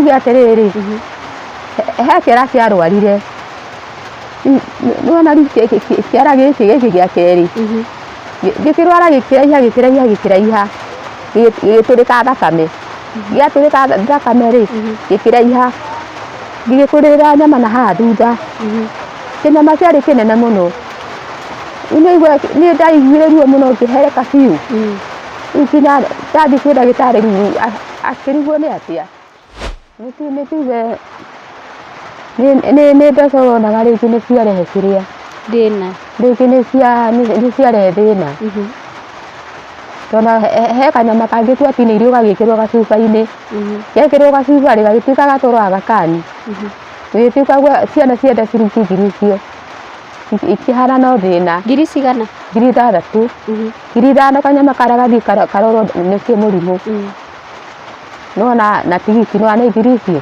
Njuge atĩrĩrĩ, he kĩara kĩarwarire, nĩwona rĩu kĩara gĩkĩ gĩkĩ gĩa kerĩ, gĩkĩrwara gĩkĩraiha gĩkĩraiha gĩkĩraiha, gĩgĩtũrĩka thakame, gĩatũrĩka thakame rĩ, gĩkĩraiha, gĩgĩkũrĩrĩra nyama na haha thutha, kĩnyama kĩarĩ kĩnene mũno, rĩu nĩ ndaiguire ruo mũno ngĩhereka biũ, rĩu nginya ndathiĩ kwĩ ndagĩtarĩ rĩu akĩrigwo nĩ atĩa. Nĩ tuge nĩ mbeca ũronaga rĩngĩ nĩ ciarehe kĩrĩa, Thĩna. Rĩngĩ nĩ ciarehe thĩna. Tondũ he kanyama kangĩ twatinĩirio gagĩkĩrwo gacuba-inĩ, gekĩrwo gacuba rĩ, gagĩtuĩka gatwarwo Aga Khan, gagĩtuĩka ciana cienda ciringi ngiri icio, ikĩhana no thĩna. Ngiri cigana? 6,000. 5,000 kanyama karĩa gathiĩ karorwo nĩkĩ mũrimũ. Nĩwona na tigiti nĩwona nĩ ngiri icio.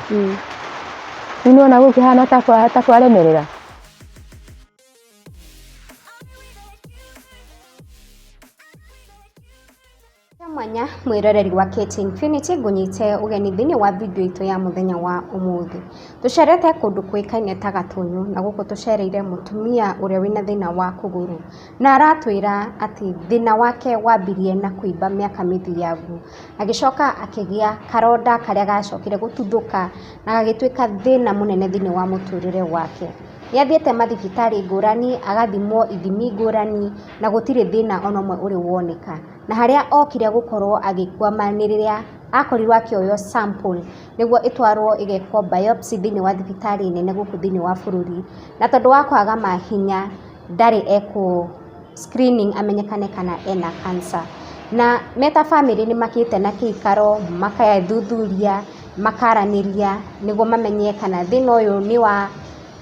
Rĩu nĩwona gũkĩhana ta kwaremerera. Mwanya mwĩroreri wa KT Infinity ngũnyite ũgeni thĩinĩ wa video itũ ya mũthenya wa ũmũthĩ. Tũcerete kũndũ kũĩkaine ta Gatũnyũ na gũkũ tũcereire mũtumia ũrĩa wĩna thĩna wa kũgũrũ na aratwĩra atĩ thĩna wake wambirie na kũimba mĩaka mĩthiangu. Agĩcoka akĩgĩa karonda karĩa gacokire gũtuthũka na gagĩtuĩka thĩna mũnene thĩinĩ wa mũtũrĩre wake. Nĩ athiĩte mathibitarĩ ngũrani, agathimwo ithimi ngũrani na gũtirĩ thĩna ona ũmwe ũrĩ woneka. Na harĩa okire gũkorwo agĩkwama nĩ rĩrĩa akorirwo akĩoywo sample nĩguo ĩtwarwo ĩgekwo biopsy thĩinĩ wa thibitarĩ nene gũkũ thĩinĩ wa bũrũri. Na tondũ wa kwaga mahinya ndarĩ ekwo screening amenyekane kana ena cancer. Na me ta bamĩrĩ nĩ makĩte na kĩikaro, makethuthuria, makaranĩria nĩguo mamenye kana thĩna ũyũ nĩ wa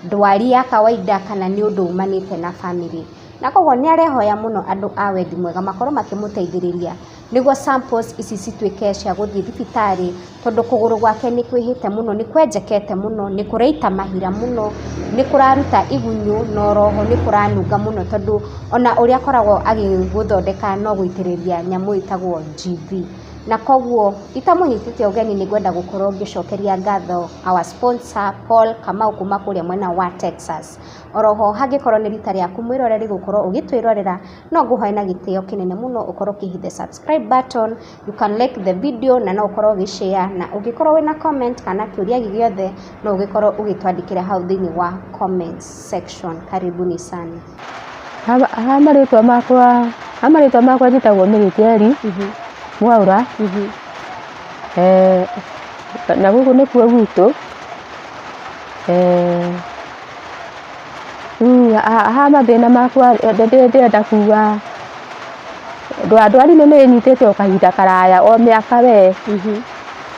ndwari ya kawaida kana nĩ ũndũ umanĩte na bamĩrĩ. Na koguo nĩ arehoya mũno andũ a wendi mwega makorwo makĩmũteithĩrĩria nĩguo samples ici cituĩke cia gũthiĩ thibitarĩ, tondũ kũgũrũ gwake nĩ kwĩhĩte mũno, nĩ kwenjekete mũno, nĩ kũraita mahira mũno, nĩ kũraruta igunyũ na oroho nĩ kũranunga mũno tondũ ona ũrĩa akoragwo agĩgũthondeka no gũitĩrĩria nyamũ ĩtagwo GV. Na koguo itamũnyitĩte ũgeni nĩ ngwenda gũkorwo ngĩcokeria ngatho our sponsor Paul Kamau kuma kũrĩa mwena wa Texas. Oroho hangĩkorwo nĩ rita rĩaku mwĩroreri gũkorwo ũgĩtwĩrorera, no ngũhoe na gĩtĩo kĩnene mũno ũkorwo ũkĩ hit the subscribe button, you can like the video na no ũkorwo ũgĩ share na ũngĩkorwo wĩna comment kana kĩũria gĩothe no ũgĩkorwo ũgĩtwandĩkĩra hau thĩinĩ wa comment section. Karibuni sana. Ha marĩtwa makwa, ha marĩtwa makwa njĩtagwo Mary Njeri Mwaũra, na gũkũ nĩkuo gwitũ. Rĩu ha mathĩna makwa ndĩrenda kuga ndwari ĩno nĩ ĩnyitĩte o kahinda karaya o mĩaka we,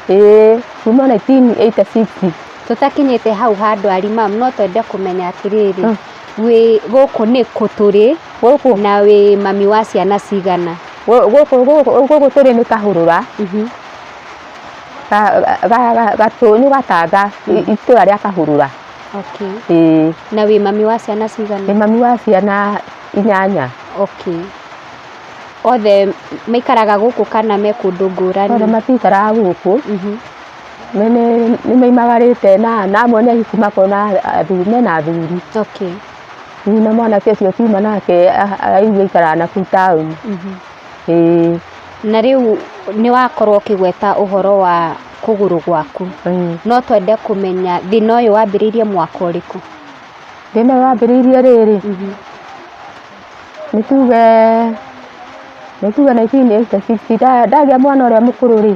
ĩĩ kuma 1986. Tũtakinyĩte hau ha ndwari ma'am, no twende kũmenya atĩrĩrĩ, wĩ gũkũ nĩkũ tũrĩ Gũkũ na wĩ mami wa ciana cigana? Gũkũ tũrĩ nĩ Kahũrũra, Gatũnyũ Gatanga, itũra rĩa Kahũrũra. Okay. Ĩĩ. Na wĩ mami wa ciana cigana? Ndĩ mami wa ciana inyanya. Okay. Othe maikaraga gũkũ kana me kũndũ ngũrani? Othe matikaraga gũkũ. Nĩ maimagarĩte na amwe nĩ ahiku makona mena athuri. Okay. Rĩu na mwanake ũcio kiuma nake rĩu aikaraga nakũu taũni. Ĩĩ. Na rĩu nĩ wakorwo ũkĩgweta ũhoro wa kũgũrũ gwaku. No twende kũmenya thĩna ũyũ wambĩrĩirie mwaka ũrĩkũ? Thĩna ũyũ wambĩrĩirie rĩrĩ, nĩ tuge 1986 ndagĩa mwana ũrĩa mũkũrũ rĩ,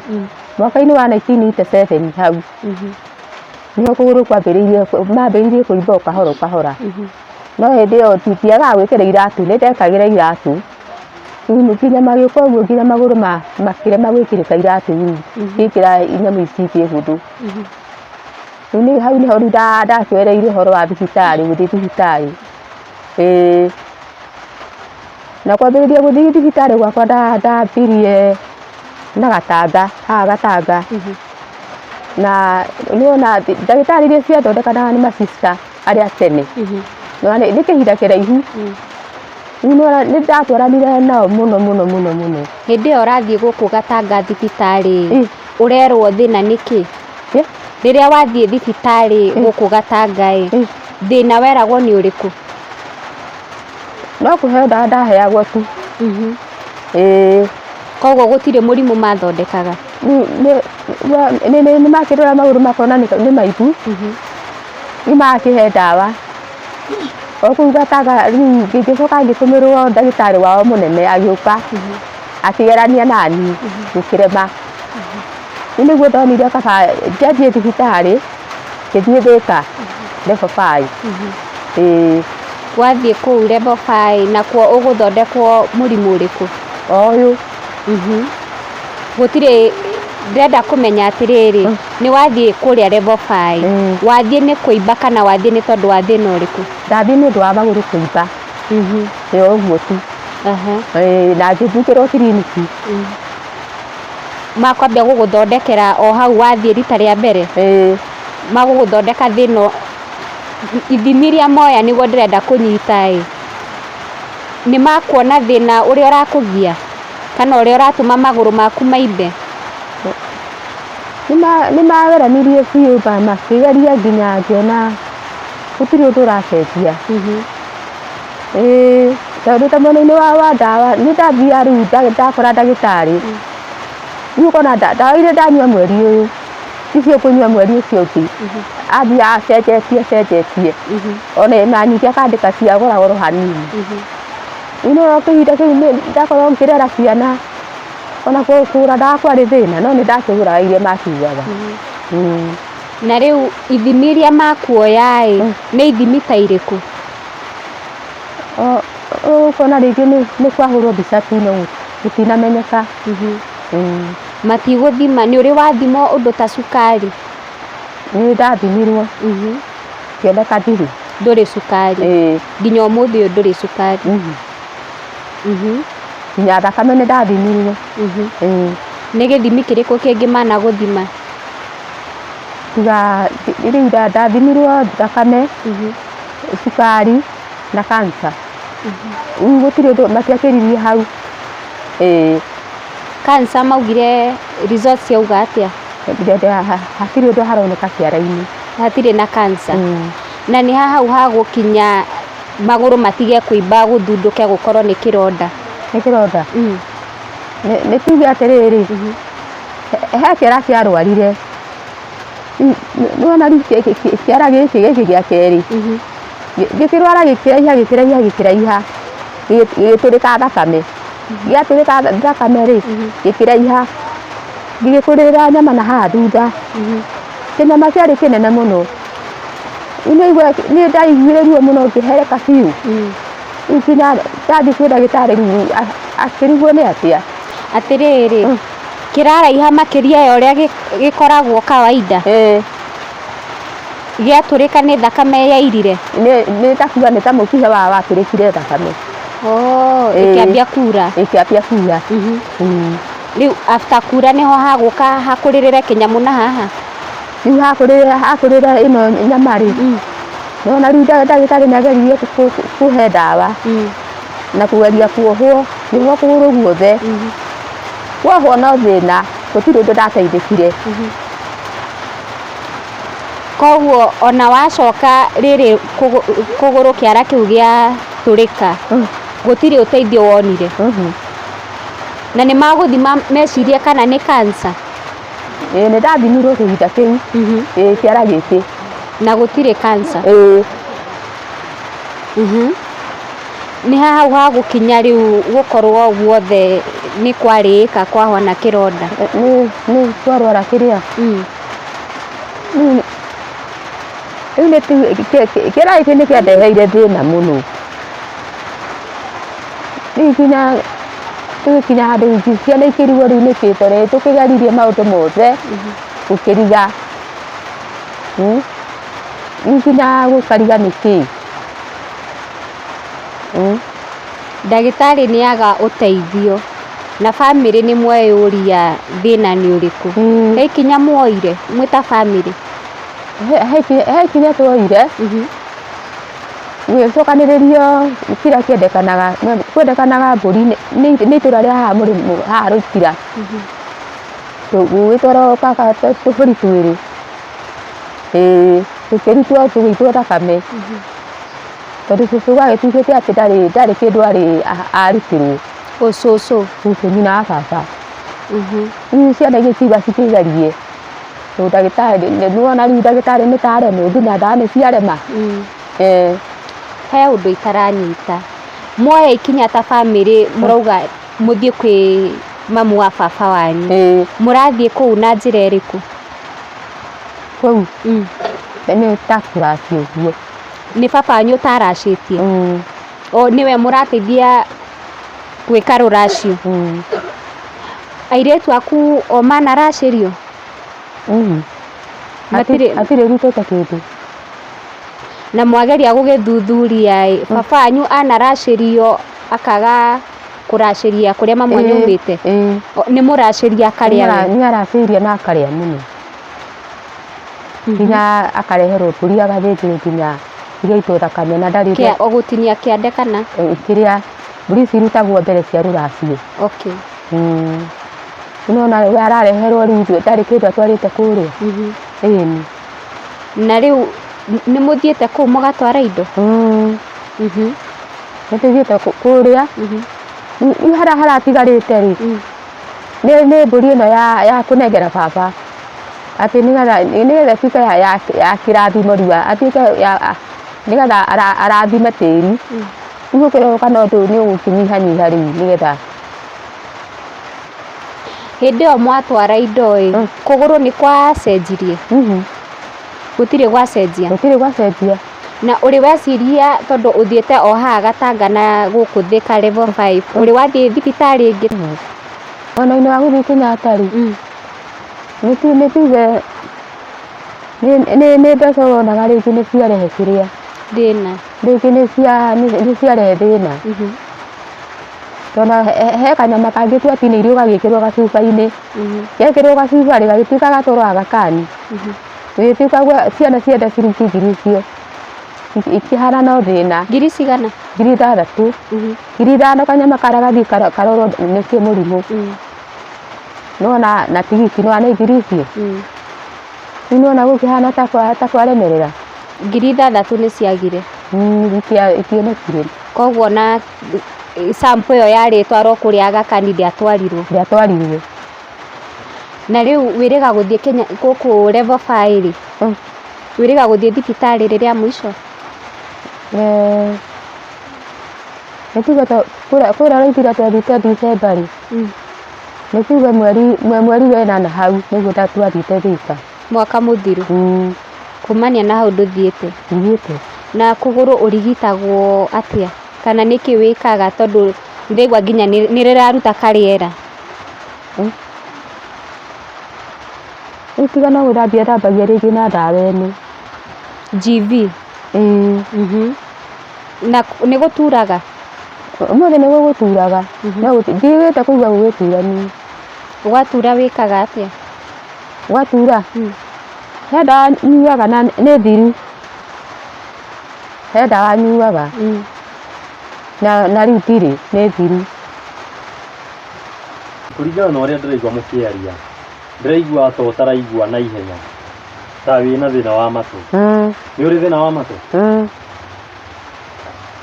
mwaka-inĩ wa 1987 hau, nĩho kũgũrũ kwambĩrĩirie, mambĩrĩirie kũimba o kahora o kahora. No hĩndĩ ĩyo ndiagaga gwĩkĩra iratũ, nĩ ndekagĩra iratũ. Rĩu nginya magĩũka ũguo nginya magũrũ makĩrema gwĩkĩrĩka iratũ rĩu, ngĩkĩra nyamũ ici ingĩ hũthũ. Rĩu niĩ hau nĩho rĩu ndakĩoereire ũhoro wa thibitarĩ, gũthiĩ thibitarĩ. Ĩĩ. Na kwambĩrĩria gũthiĩ thibitarĩ gwakwa ndambirie na Gatanga, haha Gatanga. Na nĩwona ndagĩtarĩ iria ciathondekanaga nĩ ma sister arĩa a tene. Nĩwona nĩ kĩhinda kĩraihu. Rĩu nĩwona nĩ ndatwaranire nao mũno mũno mũno mũno. Hĩndĩ ĩyo ũrathiĩ gũkũ Gatanga thibitarĩ ũrerwo thĩna nĩ kĩ? Rĩrĩa wathiĩ thibitarĩ gũkũ Gatanga ĩ, thĩna weragwo nĩ ũrĩkũ? No kũheo ndawa ndaheagwo tu. Ĩĩ. Koguo gũtirĩ mũrimũ mathondekaga? Nĩ makĩrora magũrũ makona nĩ maimbu, rĩu magakĩhe ndawa. O kũu Gatanga rĩu ngĩcoka ngĩtũmĩrwo ndagĩtarĩ wao mũnene agĩũka, akĩgerania naniĩ gũkĩrema. Rĩu nĩguo ndonire kaba njanjie thibitarĩ, ngĩthiĩ Thĩka level 5. Ĩĩ. Wathiĩ kũu level 5 nakuo ũgũthondekwo mũrimũ ũrĩkũ? O ũyũ. Gũtirĩ, ndĩrenda kũmenya atĩrĩrĩ, nĩ wathiĩ kũrĩa level 5, wathiĩ nĩ kũimba kana wathiĩ nĩ tondũ wa thĩna ũrĩkũ? Ndathiĩ nĩ ũndũ wa magũrũ kũimba. Ĩĩ o ũguo tu. Ĩĩ na ngĩthingĩrwo kiriniki. Makwambia gũgũthondekera o hau wathiĩ rita rĩa mbere? Ĩĩ. Magũgũthondeka thĩna, ithimi iria moya nĩguo ndĩrenda kũnyita ĩ, nĩ makuona thĩna ũrĩa ũrakũgia kana ũrĩa ũratũma magũrũ maku maimbe? Nĩ mageranirie biũ makĩgeria nginya ngĩona gũtirĩ ũndũ ũracenjia. Ĩĩ tondũ ta mwena-inĩ wa ndawa nĩ ndathiaga rĩu ndakora ndagĩtarĩ, rĩu ũkona ndawa iria ndanyua mweri ũyũ icio ngũnyua mweri ũcio ũngĩ, athiaga acenjetie acenjetie, ona ningĩ akandĩka cia goro goro hanini. Rĩu nĩ ũrona kĩhinda kĩu ndakorwo ngĩrera ciana ona kũgũra ndawa kwarĩ thĩna no nĩ ndakĩgũraga iria makiugaga. Na rĩu ithimi iria makuoya ĩ, nĩ ithimi ta irĩkũ? Ũkona rĩngĩ nĩ kwahũrwo mbica tu no gũtinamenyeka. Matigũthima, nĩ ũrĩ wathimwo ũndũ ta cukari? Nĩ ndathimirwo ngĩoneka ndirĩ. Ndũrĩ cukari? Ĩĩ. Nginya ũmũthĩ ũyũ ndũrĩ cukari? Nginya thakame nĩ ndathimirwo. Ĩĩ. Nĩ gĩthimi kĩrĩkũ kĩngĩ managũthima? Tiga rĩu ndathimirwo thakame, cukari na cancer. Rĩu gũtirĩ ũndũ matiakĩririe hau. Ĩĩ. Cancer maugire results ciauga atĩa? Hatirĩ ũndũ haroneka kĩara-inĩ. Hatirĩ na cancer. Na nĩ ha hau hagũkinya magũrũ matige kũimba gũthundũke gũkorwo nĩ kĩronda? Nĩ kĩronda? Nĩ tuge atĩrĩrĩ, he kĩara kĩarwarire, nĩwona rĩu kĩara gĩkĩ gĩkĩ gĩa kerĩ, gĩkĩrwara gĩkĩraiha gĩkĩraiha gĩkĩraiha, gĩgĩtũrĩka thakame, gĩatũrĩka thakame rĩ, gĩkĩraiha, gĩgĩkũrĩrĩra nyama na haha thutha, kĩnyama kĩarĩ kĩnene mũno, niĩ ndaiguire ruo mũno ngĩhereka biũ, rĩu nginya ndathiĩ kwĩ ndagĩtarĩ rĩu akĩrigwo nĩ atĩa. Atĩrĩrĩ, kĩraraiha makĩria ya ũrĩa gĩkoragwo kawaida? Ĩĩ. Gĩatũrĩka nĩ thakame yairire? Nĩ ta kuga nĩ ta mũkiha watũrĩkire thakame. Oh, ĩkĩambia kura? Ĩkĩambia kura. Rĩu after kura nĩho hagũka hakũrĩrĩre kĩnyamũ na haha? Rĩu hakũrĩrĩra ĩno nyama rĩ, nĩwona rĩu ndagĩtarĩ nĩ ageririe kũhe ndawa na kũgeria kuohwo, ngĩohwo kũgũrũ guothe. Kuohwo no thĩna, gũtirĩ ũndũ ndateithĩkire. Koguo ona wacoka rĩrĩ kũgũrũ kĩara kĩu gĩatũrĩka, gũtirĩ ũteithio wonire? Na nĩ magũthima mecirie kana nĩ cancer? Ĩĩ nĩ ndathimirwo kĩhinda kĩu, ĩĩ kĩara gĩkĩ. Na gũtirĩ cancer? Ĩĩ. Nĩ ha hau hagũkinya rĩu gũkorwo guothe nĩ kwarĩĩka kwahona kĩronda? Nĩ kwarwara kĩrĩa? Rĩu nĩ kĩrĩa gĩkĩ nĩ kĩandeheire thĩna mũno. Rĩu nginya tũgĩkinya handũ ciana ikĩrigwo rĩu nĩkĩ tondũ nĩ tũkĩgeririe maũndũ mothe gũkĩriga. Rĩu nginya gũkariga nĩkĩ. Ndagĩtarĩ nĩ aga ũteithio na bamĩrĩ nĩ mweyũria thĩna nĩ ũrĩkũ. He ikinya mwoire mwĩ ta bamĩrĩ? He ikinya tuoire, gũgĩcokanĩrĩrio kĩrĩa kĩendekanaga, kwendekanaga mbũri nĩ itũra rĩa haha mũrĩmo haha Rũitira, gũgĩtwarwo tũbũri twĩrĩ. Ĩĩ, tũkĩrutwo tũgĩitwo thakame tondũ cũcũ gwagĩtuĩkĩte atĩ ndarĩ kĩndũ arĩ arutĩrwo. Ũcũcũ. Cũcũ nyina wa baba. Rĩu ciana igĩkiuga cikĩgerie tondũ ndagĩtarĩ nĩwona rĩu ndagĩtarĩ nĩ ta aremwo nginya ndawa nĩ ciarema. Eh. He ũndũ itaranyita. Mwoya ikinya ta bamĩrĩ mũrauga mũthiĩ kwĩ mamu wa baba wanyu. Ĩĩ. Mũrathiĩ kũu na njĩra ĩrĩkũ? Kũu nĩ ta kũracia ũguo. Nĩ baba wanyu ũtaracĩtie? O nĩwe mũrateithia gwĩka rũracio? Airĩtu aku o manaracĩrio? Matirĩ. Hatirĩ ũrutĩte kĩndũ. Na mwageria gũgĩthuthuria ĩ, baba wanyu anaracĩrio akaga kũracĩria kũrĩa mamu wanyu aumĩte? Ĩĩ. Nĩ mũracĩria akarĩa we? Nĩ aracĩirie na akarĩa mũno. Nginya akareherwo mbũri agathĩnjĩrwo nginya igaitwo thakame na ndarĩ. Kĩa gũtinia kĩande kana? Kĩrĩa mbũri ici irutagwo mbere cia rũracio. Okay. Nĩwona we arareherwo rĩu ndarĩ kĩndũ atwarĩte kũrĩa. Ĩni. Na rĩu nĩ mũthiĩte kũu mũgatwara indo? Nĩ tũthiĩte kũrĩa. Rĩu harĩa haratigarĩte rĩ, nĩ mbũri ĩno ya kũnengera baba atĩ nĩgetha ĩtuĩke ya kĩrathimo rĩu atuĩke ya nĩgetha arathime tĩri. Rĩu gũkĩrorwo kana ũndũ ũyũ nĩ ũgũkĩnyihanyiha rĩu nĩgetha. Hĩndĩ ĩyo mwatwara indo ĩ, kũgũrũ nĩ gwacenjirie? Gũtirĩ gwacenjia? Gũtirĩ gwacenjia. Na ũrĩ weciria tondũ ũthiĩte o haha Gatanga na gũkũ Thika level 5, ũrĩ wathiĩ thibitarĩ ĩngĩ? Mwena-inĩ wa gũthiĩ Kenyatta rĩ, nĩ tuge nĩ mbeca ũronaga rĩngĩ nĩ ciarehe kĩrĩa. Thĩna. Rĩngĩ nĩ ciarehe thĩna. Tondũ he kanyama kangĩ twatinĩirio gagĩkĩrwo gacuba-inĩ. Gekĩrwo gacuba rĩ, gagĩtuĩka gatwarwo Aga Khan. Gĩgĩtuĩka ciana cienda ciringi ngiri icio ikĩhana no thĩna. Ngiri cigana? 6,000. 5,000 kanyama karĩa gathiĩ karorwo nĩkĩ mũrimũ. Nĩwona na tigiti nĩwona nĩ ngiri icio. Rĩu nĩwona gũkĩhana ta kwaremerera. 6,000 nĩ ciagire. Itionekire. Koguo na sample ĩyo yarĩ ĩtwarwo kũrĩa Aga Khan ndĩatwarirwo. Ndĩatwarirwo. Na rĩu wĩrĩga gũthiĩ Kenya gũkũ level 5 rĩ, wĩrĩga gũthiĩ thibitarĩ rĩrĩa mũico? Nĩ tuge kũrĩa ũraigire twathiĩte December rĩ, nĩ tuge mweri wa ĩnana hau nĩguo twathiĩte Thika. Mwaka mũthiru? Kumania na hau ndũthiĩte? Ndithiĩte. Na kũgũrũ ũrigitagwo atĩa? Kana nĩkĩ wĩkaga tondũ ndĩraigua nginya nĩ rĩraruta karĩera? Rĩu tiga no gũthambia thambagia rĩngĩ na ndawa ĩno. GV? Ĩĩ. Na nĩ gũturaga? Ũmũthĩ nĩ gũgũturaga. No ndiiguĩte kũigua gũgĩtura niĩ. Gwatura wĩkaga atĩa? Gwatura? He ndawa nyuaga na nĩ thiru. He ndawa nyuaga na rĩu ndirĩ nĩ thiru. Kũringana na ũrĩa ndĩraigua mũkĩaria, ndĩraigua ta ũtaraigua na ihenya, ta wĩna thĩna wa matũ. Nĩ ũrĩ thĩna wa matũ?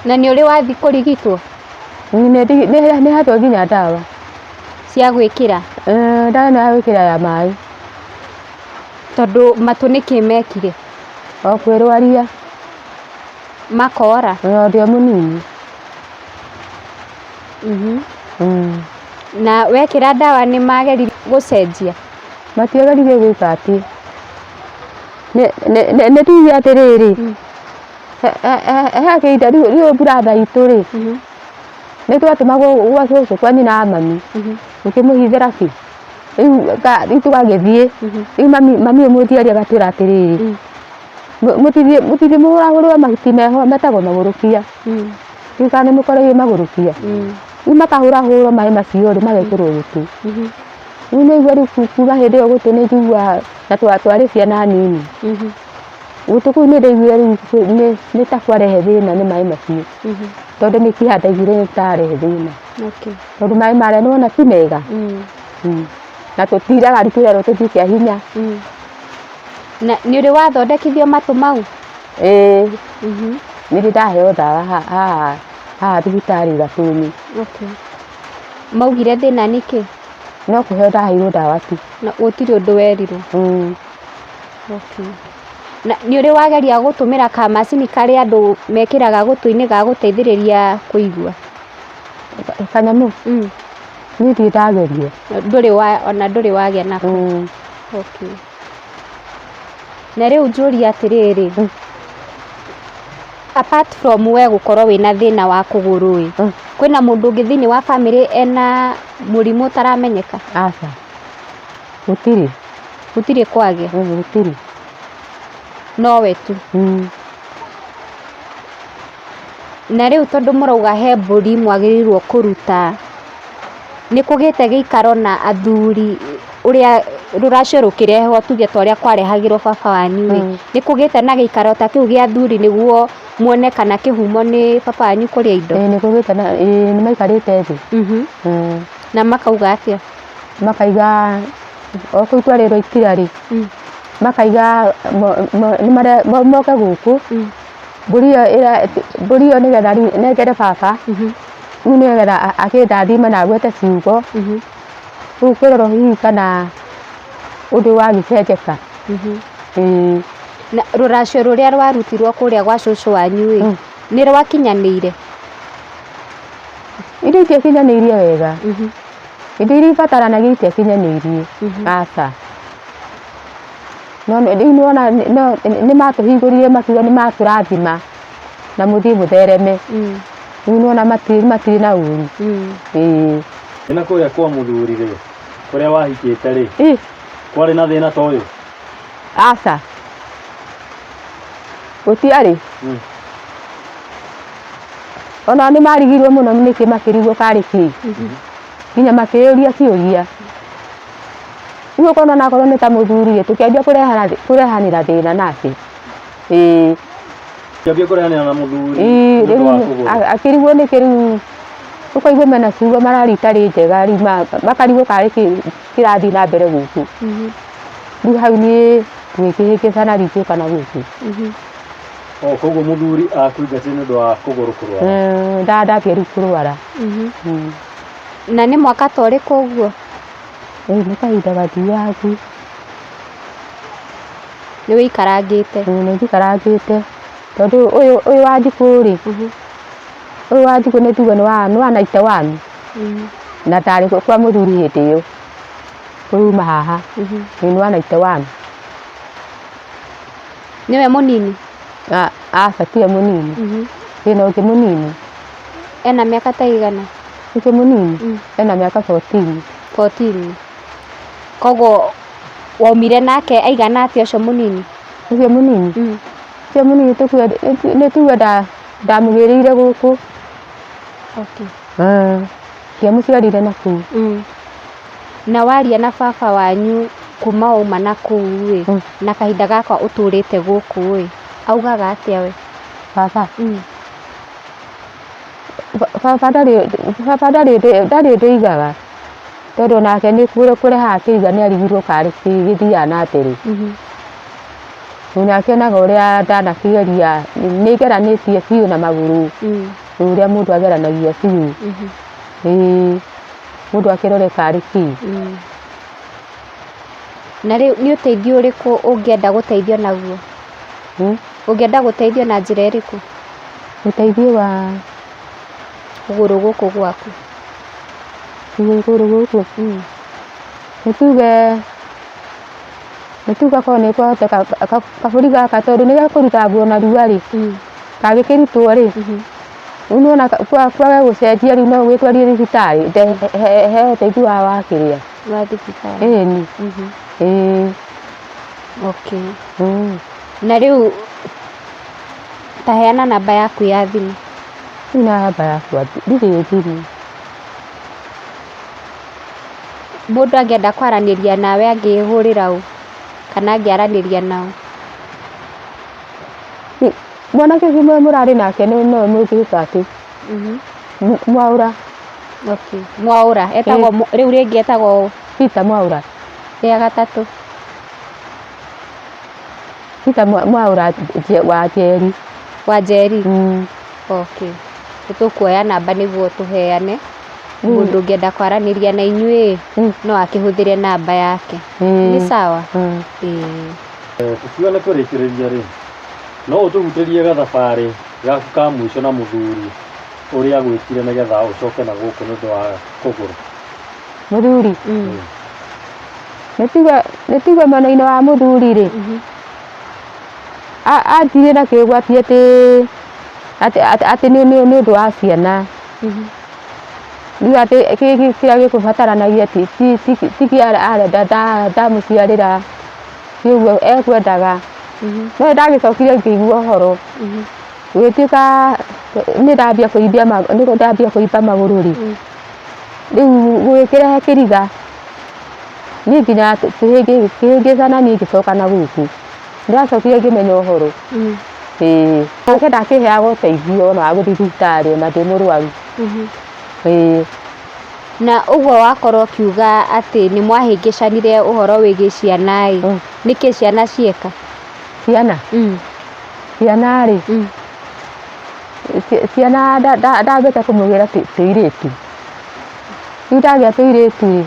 Na nĩ ũrĩ wathiĩ kũrigitwo? Nĩ hetwo nginya ndawa. Cia gwĩkĩra? Ndawa ĩno ya gwĩkĩra ya maĩ. Tondũ matũ nĩkĩ mekire? O kwĩrwaria. Makora? O ndĩ o mũnini. Na wekĩra ndawa nĩ mageririe gũcenjia? Matiageririe gwĩka atĩ. Nĩ tuge atĩrĩrĩ, he kĩhinda rĩu brother itũ rĩ, nĩ twatũmagwo gwa cũcũ kwa nyina wa mami, ũkĩmũhithĩra kĩ? Rĩu tũgagĩthiĩ, rĩu mami ũmũthiaria agatwĩra atĩrĩrĩ, mũtithiĩ mũhũrahũrĩrwo mahuti meho metagwo magũrũkia. Ndiũĩ kana nĩ mũkoreire magũrũkia. Rĩu makahũrahũrwo maĩ macio rĩ, magekĩrwo gũtũ. Rĩu nĩ igua rĩu kuma hĩndĩ ĩyo gũtũ nĩ njiguaga na twarĩ ciana nini. Gũtũ kũu nĩ ndaiguire rĩu nĩ ta kwarehe thĩna nĩ maĩ macio. Tondũ mĩkiha ndaiguire nĩ ta yarehe thĩna. Tondũ maĩ marĩa nĩ wona ti mega. Na tũtindaga rĩu tũrerwo tũthiĩ kĩa hinya. Na nĩ ũrĩ wathondekithio matũ mau? Ĩĩ. Nĩ ndĩ ndaheo ndawa haha haha thibitarĩ Gatũmi. Okay. Maugire thĩna nĩ kĩ? No kũheo ndaheirwo ndawa tu. Na gũtirĩ ũndũ werirwo? Mm. Okay. Na nĩ ũrĩ wageria gũtũmĩra kamacini karĩa andũ mekĩraga gũtũ-inĩ ga gũteithĩrĩria kũigua? Kanyamũ? Niĩ ndirĩ ndageria. Ndũrĩ wa ona ndũrĩ wagĩa nako? Mm. Okay. Na rĩu njũrie atĩrĩrĩ, apart from we gũkorwo wĩna thĩna wa kũgũrũ ĩ, kwĩna mũndũ ũngĩ thĩinĩ wa bamĩrĩ ena mũrimũ ũtaramenyeka? Aca. Gũtirĩ. Gũtirĩ kwagĩa? Gũtirĩ. Nowe tu? Na rĩu tondũ mũrauga he mbũri mwagĩrĩirwo kũruta, nĩ kũgĩte gĩikaro na athuri ũrĩa rũracio rũkĩrehwo tuge ta ũrĩa kwarehagĩrwo baba wanyu ĩ, nĩ kũgĩte na gĩikaro ta kĩu gĩa athuri nĩguo muone kana kĩhumo nĩ baba wanyu kũrĩa indo? Ĩĩ nĩ kũgĩte na, ĩĩ nĩ maikarĩte thĩ. Na makauga atĩa? Makaiga o kũu twarĩrwo itira rĩ, makaiga moke gũkũ, mbũri ĩyo mbũri ĩyo nĩgetha rĩu nengere baba, rĩu nĩgetha akĩndathime na agwete ciugo, rĩu kũrorwo hihi kana ũndũ wagĩcenjeka. Ĩĩ. Na rũracio rũrĩa rwarutirwo kũrĩa gwa cũcũ wanyu ĩ, nĩ rwakinyanĩire? Indo itiakinyanĩirie wega. Indo iria ibataranagia itiakinyanĩirie, aca. No rĩu nĩwona nĩ matũhingũrire makiuga nĩ matũrathima na mũthiĩ mũthereme. Rĩu nĩwona matirĩ na ũru. Ĩĩ. Na kũrĩa kwa mũthuri rĩ, kũrĩa wahikĩte rĩ, kwarĩ na thĩna ta ũyũ? Aca. Gũtiarĩ. Ona nĩ marigirwo mũno nĩkĩ makĩrigwo karĩ kĩ. Nginya makĩyũria kĩũria. Rĩu ũkona onakorwo nĩ ta mũthuri rĩ, tũkĩambia kũrehanĩra thĩna nake. Ĩĩ. Ũkĩambia kũrehanĩra na mũthuri Ĩĩ, nĩ ũndũ wa rĩu kũgũrũ. Akĩrigwo nĩkĩ rĩu ũkaigua mena ciugo mararia itarĩ njega rĩu makarigwo karĩ kĩ kĩrathiĩ na mbere gũkũ. Rĩu hau niĩ tũgĩkĩhĩngĩcana rĩu ngĩũka na gũkũ. O koguo mũthuri akũingatire nĩ ũndũ wa kũgũrũ kũrwara? Ndambia rĩu kũrwara. Na nĩ mwaka ta ũrĩkũ ũguo? Ĩĩ nĩ kahinda gathiangu. Nĩ wĩikarangĩte? Ĩĩ nĩ njikarangĩte tondũ ũyũ wa Njikũ rĩ, ũyũ wa Njikũ nĩ tuge nĩ wa 91. Na ndarĩ kwa mũthuri hĩndĩ ĩyo kũruma haha. Ĩĩ nĩ wa 91. Nĩwe mũnini? Aca tiwe mũnini. Kwĩna ũngĩ mũnini. Ena mĩaka ta igana? Ũcio mũnini ena mĩaka 14. 14. Koguo waumire nake aigana atĩa ũcio mũnini? Ũcio mũnini? Ũcio mũnini nĩ tuge ndamũgĩrĩire gũkũ. Okay. Ndiamũciarire na kũu. Na waria na baba wanyu kuma wauma na kũu ĩ, na kahinda gaka ũtũrĩte gũkũ ĩ, augaga atĩa we? Baba? Baba ndarĩ ũndũ oigaga tondũ onake nĩ kũrehaga akĩiga nĩ arigirwo karĩ kĩ gĩthiaga na mbere. Nake onaga ũrĩa ndanakĩgeria nĩ ngeranĩtie biũ na magũrũ, ũrĩa mũndũ ageranagia biũ. Ĩĩ mũndũ akĩrore karĩ kĩ. Na rĩu nĩ ũteithio ũrĩkũ ũngĩenda gũteithio naguo? Ũngĩenda gũteithio na njĩra ĩrĩkũ? Ũteithio wa kũgũrũ gũkũ gwaku. Kũgũrũ gũkũ? Nĩ tuge akorwo nĩ kwahoteka kabũri gaka tondũ nĩ gekũruta nguo narua rĩ, kangĩkĩrutwo rĩ, rĩu nĩwona kwage gũcenjia rĩu no ũgĩtwarire thibitarĩ he ũteithio wa kĩrĩa. Wa thibitarĩ. Ĩni. Ĩĩ. Okay. Na rĩu ta heana namba yaku ya thimũ. Rĩu namba yakwa ndirĩ thimũ. Mũndũ angĩenda kwaranĩria nawe angĩhũrĩra ũ? Kana angĩaranĩria nao? Mwanake ũcio mũrarĩ nake nowe mũngĩka atĩ. Mwaũra. Okay. Mwaũra etagwo rĩu rĩngĩ etagwo Peter Mwaũra. Rĩa gatatũ. Peter Mwaũra wa Njeri. Wa Njeri? Okay. Nĩ tũkuoya namba nĩguo tũheane. Mũndũ ũngĩenda kwaranĩria na inyuĩ no akĩhũthĩre namba yake. Nĩ sawa? Ĩĩ. Tũkiuga nĩ kũrĩkĩrĩria rĩ, no ũtũhutĩrie gathabarĩ gaku ka mũico na mũthuri ũrĩa agwĩkire nĩgetha ũcoke na gũkũ nĩ ũndũ wa kũgũrũ. Mũthuri? Nĩ tuge mwena-inĩ wa mũthuri rĩ, anjire na kĩgwati atĩ nĩ ũndũ wa ciana. Rĩu atĩ kĩrĩa gĩkũbataranagia ti kĩa arenda ndamũciarĩra, ti ũguo ekwendaga. No nĩndagĩcokire ngĩigua ũhoro, gũgĩtuĩka nĩ ndambia kũimba magũrũ rĩ, rĩu gũgĩkĩrehe kĩriga, niĩ nginya kĩhĩngĩcana niĩ ngĩcoka na gũkũ. Nĩndacokire ngĩmenya ũhoro. Ĩĩ. Nake ndakĩheaga ũteithio ona wa gũthiĩ thibitarĩ ona ndĩ mũrwaru. Ĩĩ. Na ũguo wakorwo ũkiuga atĩ nĩ mwahĩngĩcanire ũhoro wĩgiĩ ciana ĩ, nĩkĩ ciana cieka? Ciana? Ciana rĩ, ciana ndambĩte kũmũgĩra tũirĩtu. Rĩu ndagĩa tũirĩtu rĩ,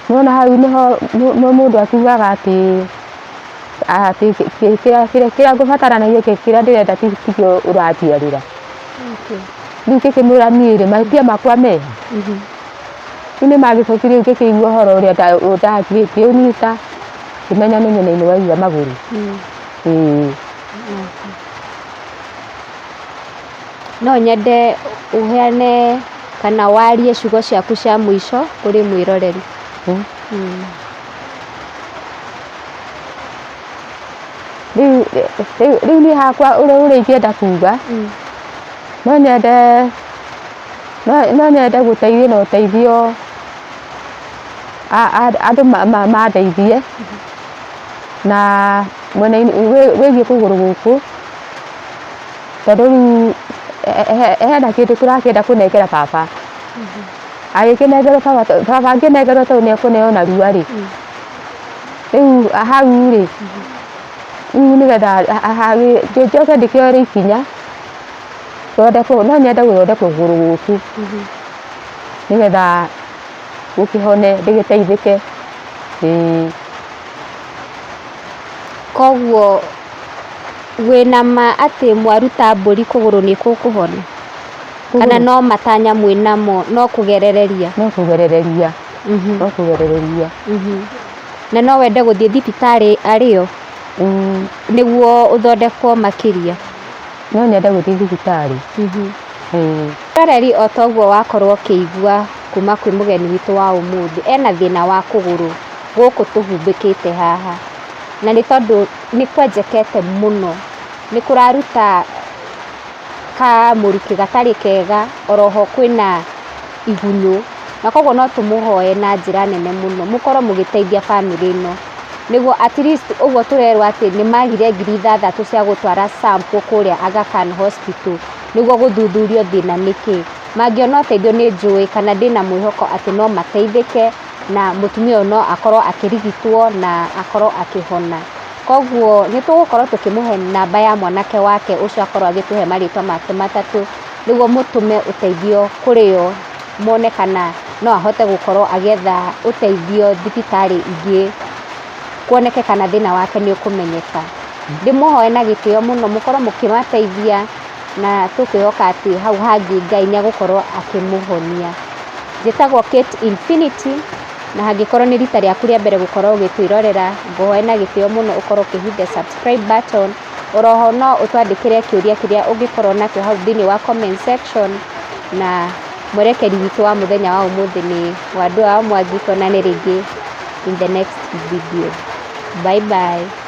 nĩwona hau nĩho mũndũ akiugaga atĩ kĩrĩa ngũbataranagia kĩrĩa ndĩrenda tikĩo ũranjiarĩra. Rĩu ngĩkĩmwĩra niĩ rĩ, mahĩtia makwa meha? Rĩu nĩ magĩcokire rĩu ngĩkĩigua ũhoro ũrĩa ngĩũnyita, ngĩmenya nĩ mwena-inĩ wa iria magũrũ. Ĩĩ. No nyende ũheane kana warie ciugo ciaku cia mũico kũrĩ mwĩroreri. Rĩu niĩ hakwa ũrĩa ingĩenda kuga, no nyende gũteithio na ũteithio andũ mandeithie na mwena-inĩ wĩgiĩ kũgũrũ gũkũ, tondũ rĩu hena kĩndũ tũrakĩenda kũnengera baba. Agĩkĩnengerwo baba, baba angĩnengerwo tondũ nĩ ekũneo narua rĩ, rĩu hau rĩ, rĩu nĩgetha njoke ndĩkĩoere ikinya, thondekwo, no nyende gũthondekwo kũgũrũ gũkũ, nĩgetha gũkĩhone ndĩgĩteithĩke, ĩĩ. Koguo wĩna ma atĩ mwaruta mbũri kũgũrũ nĩ gũkũhona? Kana no matanya mwĩnamo no kũgerereria? No kũgerereria, no kũgerereria. Na no wende gũthiĩ thibitarĩ arĩo nĩguo ũthondekwo makĩria? No nyende gũthiĩ thibitarĩ. Mwĩroreri o ta ũguo wakorwo ũkĩigua kuma kwĩ mũgeni witũ wa ũmũthĩ, ena thĩna wa kũgũrũ gũkũ tũhumbĩkĩte haha, na nĩ tondũ nĩ kwenjekete mũno, nĩ kũraruta kamũrukĩ gatarĩ kega, oroho kwĩna igunyũ, na koguo no tũmũhoe na njĩra nene mũno, mũkorwo mũgĩteithia bamĩrĩ ĩno, nĩguo at least ũguo tũrerwo atĩ nĩ magire 6,000 cia gũtwara sample kũrĩa Aga Khan Hospital, nĩguo gũthuthurio thĩna nĩkĩ. Mangĩona ũteithio nĩ njũĩ kana ndĩna mwĩhoko atĩ no mateithĩke na mũtumia ũyũ no akorwo akĩrigitwo na akorwo akĩhona. Koguo nĩ tũgũkorwo tũkĩmũhe namba ya mwanake wake ũcio akorwo agĩtũhe marĩtwa make matatũ, nĩguo mũtũme ũteithio kũrĩ o, mone kana no ahote gũkorwo agĩetha ũteithio thibitarĩ ingĩ, kuoneke kana thĩna wake nĩ ũkũmenyeka. Ndĩmũhoe na gĩtĩo mũno mũkorwo mũkĩmateithia na tũkwĩhoka atĩ hau hangĩ Ngai nĩ egũkorwo akĩmũhonia. Njĩtagwo Kate Infinity, na hangĩkorwo nĩ rita rĩaku rĩa mbere gũkorwo ũgĩtwĩrorera, ngũhoe na gĩtĩo mũno ũkorwo ũkĩhihinya subscribe button, oroho no ũtwandĩkĩre kĩũria kĩrĩa ũngĩkorwo nakĩo hau thĩinĩ wa comment section, na mwerekeri witũ wa mũthenya wa ũmũthĩ nĩ Wandua wa Mwangi, tuonane rĩngĩ in the next video. Bye bye.